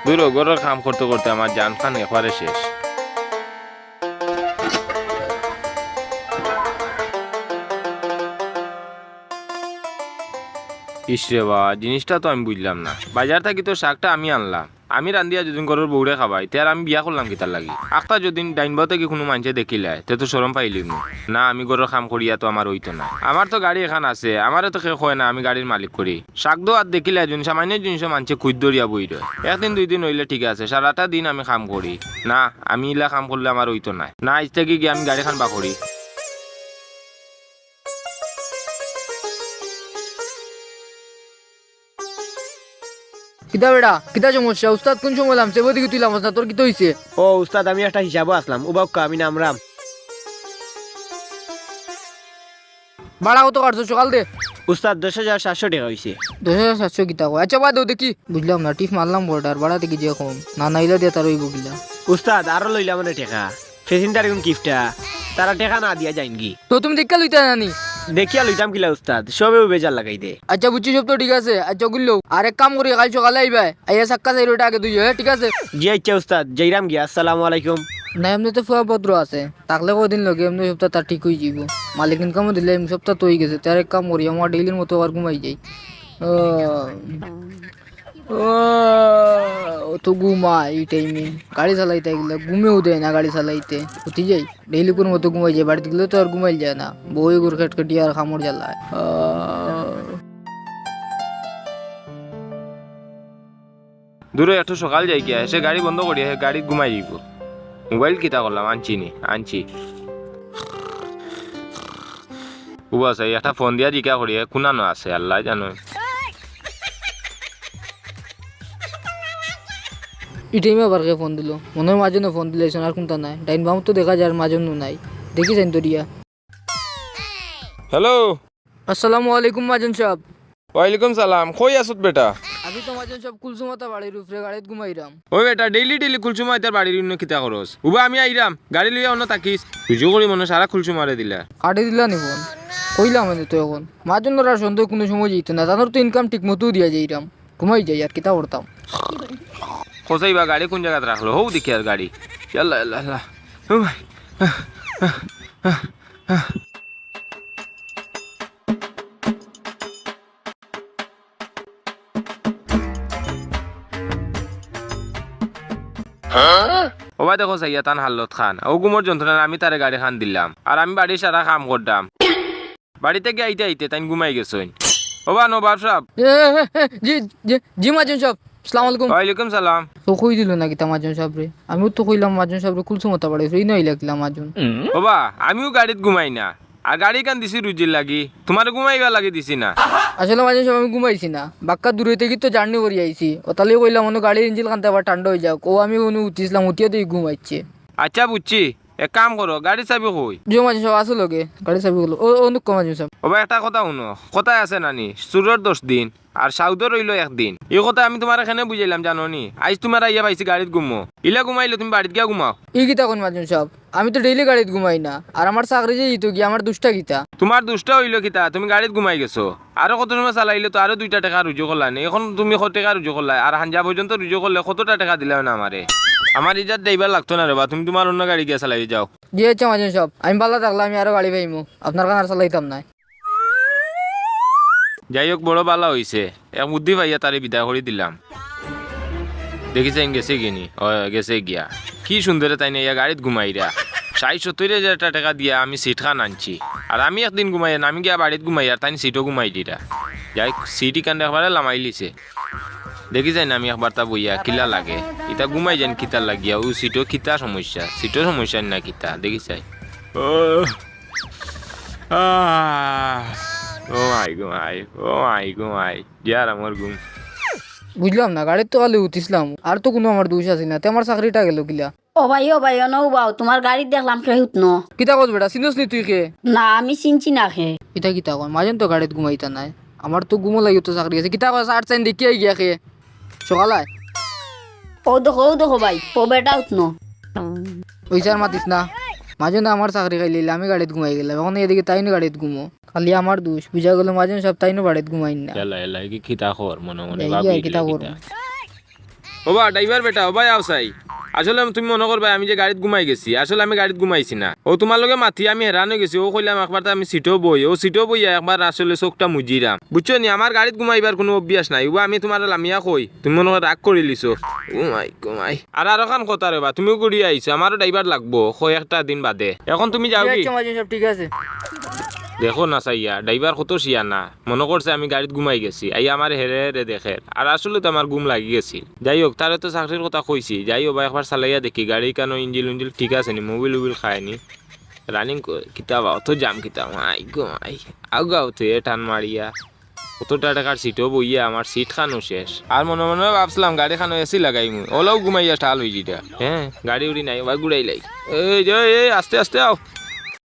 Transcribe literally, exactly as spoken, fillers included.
দূর অউ, ঘরর কাম করতে করতে আমার জান খান একবারে শেষ। ইস রে বা, জিনিসটা তো আমি বুঝলাম না। বাজার থাকি তো শাকটা আমি আনলাম, আমি রান্ধিয়া যদিন ঘরর বউরে খাবাই, তে আর আমি বিয়া করলাম কিতার লাগি? আখতা যদিন ডাইন বাউ থাকি কুনু মানষে দেখিলায়, তে তো শরম পাইলিমু। না, আমি ঘরর কাম করিয়া তো আমার অইতো নায়। আমার তো গাড়ি এখান আছে, আমারে তো কেউ কয় না আমি গাড়ির মালিক করি। শাক দোয়াত দেখিলায় যদিন সামান্য জিনিসও মানষে খুঁত ধরিয়া বই রয়। একদিন দুই দিন অইলে ঠিক আছে, সারাটা দিন আমি কাম করি। না, আমি ইলা কাম করলে আমার অইতো নায়। না, আইজ থাকি গিয়া আমি গাড়ি খান বার করি। কিতা বেটা, কিতা সমস্যা? উস্তাদ কুন সময় লামছে? বদি কি তুই লামছ না? তোর কিতা অইছে? ও উস্তাদ, আমি একটা হিসাবো আছলাম। উবাউক্কা, আমি নামরাম। ভাড়া কত কাটছো সকাল দে? উস্তাদ, দশ হাজার সাতশো টেকা অইছে। দশ হাজার সাতশো কিতা কয়? আচ্ছা, বাদ দেও দেখি। বুঝলাম না, টিপ মারলাম বর্ডার, ভাড়া থাকি যে কম। না, না ইলা দিয়া তার অইবো কিলা? উস্তাদ, আরো লইলাম অনে টেকা। ফেসিন্টার ইগুন কিফটা, তারা টেকা না দিয়া যাইনগি। তো তুমি দেখিয়া লইতা না নি? দেখিয়া লইতাম কিলা উস্তাদ, সবেউ বেজার লাগাই দে। আচ্ছা বুঝছি, সব তো ঠিক আছে। আচ্ছা গুল্লো, আর এক কাম করি, কাইল সকালে আইবায়, আইয়া সাক্কা চাইরোটা আগে ধুইও, হে, ঠিক আছে? জি আচ্ছা উস্তাদ, যাইরাম গিয়া, আসসালামু আলাইকুম। না, এমনে তো ফুয়া ভদ্র আছে, থাকলে কয়দিন লগে, এমনে সপ্তাহ তার ঠিক অইযিবো। মালিক ইনকামও দিলে, এমনে সপ্তাহ তো অইগেছে, তার এক কাম করি, আমার ডেইলির মতো আবার ঘুমাই যাই। ও। ও, অত ঘুমায় ই টাইমে। গাড়ি চালাইতে গেলে ঘুমেও দেয় না গাড়ি চালাইতে। উঠি যাই, ডেইলি কুনু মতো ঘুমাই যায়। বাড়িত গেলে তো আর ঘুমাইল যায় না। বউয়ে ঘুর খেটখেটি আর কামর জ্বালায়। আহ। দূরো একটু সকাল যাই গিয়া, এসে গাড়ি বন্ধ করিয়া হে গাড়িত ঘুমাই যাইবো। মোবাইল কিতা করলাম, আনছি নি, আনছি। উবা চাই, একটা ফোন দিয়া জিকা করি, হে কুনানো আছে, আল্লায় জানইন। ই টাইমে আবার কে ফোন দিলো? মনো অয় মাজনে ফোন দিলাইছইন, আর কুনতা নায়। ডাইন বামো তো দেখা যার মাজনও নাই। দেখি চাইন ধরিয়া। হ্যালো। আসসালামু আলাইকুম মাজন সাব। ওয়ালাইকুম সালাম, কই আছত বেটা? আমি তো মাজন সাব কুলসুম আতার বাড়ির উপরে গাড়িত ঘুমাইরাম। ওই বেটা, ডেইলি ডেইলি কুলসুম আতার বাড়ির অনো কিতা করস? উবা আমি আইরাম, গাড়ি লইয়া অনো থাকিস। রুজু করি মনো সারা কুলসুম আরে দিলা। কাটি দিলা নি ফোন? কইলাম আমি তো অখন। মাজনর আর সন্দেহ কুনু সময় যাইতো না, তানর তো ইনকাম ঠিক মতো দিয়া যাইরাম। ঘুমাই যাই আর কিতা করতাম। কসাই বা গাড়ি কুন জাগাত রাখলো? হউ দেখি আর গাড়ি। ইয়াল্লা, ইয়াল্লা, ইয়াল্লা। ও ভাই। ও ভাই দেখো চাইয়া তান হালত খান। অউ ঘুমর যন্ত্রণায় আমি তারে গাড়ি খান দিলাম। আর আমি বাড়ির সারা কাম করতাম। বাড়িত গিয়া আইতে আইতে তাইন ঘুমাই গেছইন। ও বা নবাব সাব। এ, এ, এ, জি, জি, জি, মাজন সাব। আসসালামু আলাইকুম। ওয়ালাইকুম সালাম। তো কই দিলো না কিতা মাজন সাবরে? আমিও তো কইলাম মাজন সাবরে কুলসুম আতার বাড়ি, ফিরি নইলা কিলা মাজন। ও বা, আমিও গাড়িত ঘুমাই না। আর গাড়ি কান দিছি রুজির লাগি, তুমারে ঘুমাইবার লাগি দিছি না। আসলে মাজন সাব আমি ঘুমাইছি না। বাক্কা দূরই থাকি তো journey করি আইছি। অতার লাগি কইলাম অনো গাড়ির ইঞ্জিন খানতে আবার ঠান্ডা অইযাউক। অউ আমি অনো উঠিছলাম, উঠিয়া দেখি ঘুমাইছে। আচ্ছা বুঝছি। এক কাম করো, গাড়ির চাবি কই? জি মাজন সাব, আছে লগে, গাড়ির চাবি অইলো। ও, অনো কও মাজন সাব। ও বা, একটা কথা হুনো, কথায় আছে না নি, চুরর দশ দিন, আর সাউদর অইলো একদিন। ই কথা আমি তুমারে কেনে বুঝাইলাম জানো নি? আইজ তুমারে আইয়া পাইছি গাড়িত ঘুমো। ইলা ঘুমাইলে তুমি বাড়িত গিয়া ঘুমাও। ই কিতা কইন মাজন সাব? আমি তো ডেইলি গাড়িত ঘুমাই না। আর আমার চাকরি যে ইতো গিয়া, আমার দুষটা কিতা? তুমার দুষটা অইলো কিতা? তুমি গাড়িত ঘুমাই গেছো। আরো কত সময় চালাইলে তো আরো দুইটা টেকা রুজি করলায় নে। অখন তুমি কত টেকা রুজি করলায়? আর হাঞ্জা পর্যন্ত রুজি করলে কতটা টেকা দিলায় না আমারে? আমার ইজাত দেইবার লাগতো না রে বা, তুমি তুমার অন্য গাড়ি গিয়া চালাই যাও। জি আচ্ছা মাজন সাব, আমি ভালা থাকলে আমি আরো গাড়ি পাইমু, আপনার খান আর চালাইতাম নায়। যাই হউক, বড় ভালা অইছে, এক বুদ্ধি পাইয়া তারে বিদায় করি দিলাম। দেখি চাইন গেছে গি নি? অয়, গেছে গিয়া। কি সুন্দরে তাইন আইয়া গাড়িত ঘুমাইরা। ষাইট সত্তইর হাজার টেকা দিয়া আমি সিট খান আনছি। আর আমি একদিন ঘুমাইয়ার না, আমি গিয়া বাড়িত ঘুমাইয়ার, তাইন সিটো ঘুমাই দিরা। যাই, সিট ইখান একবারে লামাইলিছে। দেখি চাইন আমি একবারতা বইয়া কিলা লাগে। ইতা ঘুমাই যাইন কিতার লাগিয়া, অউ সিটো কিতা সমস্যা? সিটো সমস্যা না কিতা? দেখি চাইন। ও, আহ, ও মাই গো মাই, ও মাই গো মাই। যে আরামর ঘুম। বুঝলাম না, গাড়িত তো খালি উঠিছলাম, আর তো কুনু আমার দুষ আছিল না, তে আমার চাকরিটা গেলো কিলা? ও ভাই, ও ভাই, অনো উবাও, তুমার গাড়িত দেখলাম কেউ উঠনো। কিতা কস বেটা, চিনস নি তুই কে? না, আমি চিনছি না কে। ইতা কিতা কয়, মাজন তো গাড়িত ঘুমাইতা নায়, আমার তো ঘুমো লাগিও তো চাকরি আছে। কিতা কস, আর চাইন দেখিয়া গিয়া কে? সকালায়। অউ দেখো, অউ দেখো ভাই, অউ বেটা উঠনো। অইছে আর মাতিস না, মাজনে আমার চাকরি খাইলিলা, আমি গাড়িত ঘুমাই গেলাম, অখন এদিকে তাইনও গাড়িত ঘুমো। খালি আমার দুষ, বুঝা গেলো মাজন সাব তাইনও বাড়িত ঘুমাইন না। এলা, এলা, কি, কিতা খবর মনে মনে এই ভাবি কিতা দিলে খবর? কিতা? ওবা ড্রাইভার বেটা, ওবা আও চাই। আসলে তুমি মনো করবায় আমি যে গাড়িত ঘুমাই গেছি, আসলে আমি গাড়িত ঘুমাইছি না। অউ তুমার লগে মাতি আমি হেরান অই গেছি। অউ কইলাম একবার তো আমি সিটো বই, অউ সিটো বইয়া একবার আসলে চউখটা মুজিরাম, বুঝছো নি? আমার গাড়িত ঘুমাইবার কুনু অভ্যাস নাই। ওবা আমি তুমারে লামিয়া কই, তুমি মনো কয় রাগ করিলিছো। ও মাই গো মাই। আর আরোখান কথা রেবা, তুমিও ঘুরিয়া আইছো, আমারও ড্রাইভার লাগবো কয়েকটা দিন বাদে। এখন তুমি যাওগি? আচ্ছা, মাঝে সব ঠিক আছে। দেখো না চাইয়া, ড্রাইভার কত শিয়ানা। মনো করছে আমি গাড়িত ঘুমাই গেছি, আইয়া আমারে হেরে হেরে দেখের। আর আসলে তো আমার ঘুম লাগি গেছিল। যাই হোক, তারে তো চাকরির কথা কইছি। যাই হোক বা, একবার চালাইয়া দেখি গাড়িখানো ইঞ্জিল উঞ্জিল ঠিক আছে নি, মোবিল উবিল খায় নি। রানিং কিতা বা, অত জাম কিতা, মাই গো মাই। আগাও তে টান মারিয়া। কতটা টেকার সিটো বইয়া আমার সিটখানো শেষ। আর মনে মনে ভাবছিলাম গাড়িখানো এসি লাগাইমু, অলাউ ঘুমাইয়া ঠাল অইযিটা। হে, গাড়ি উড়ি নাই, ওবা ঘুরাইলাই। এই যে, এই, আস্তে আস্তে আও।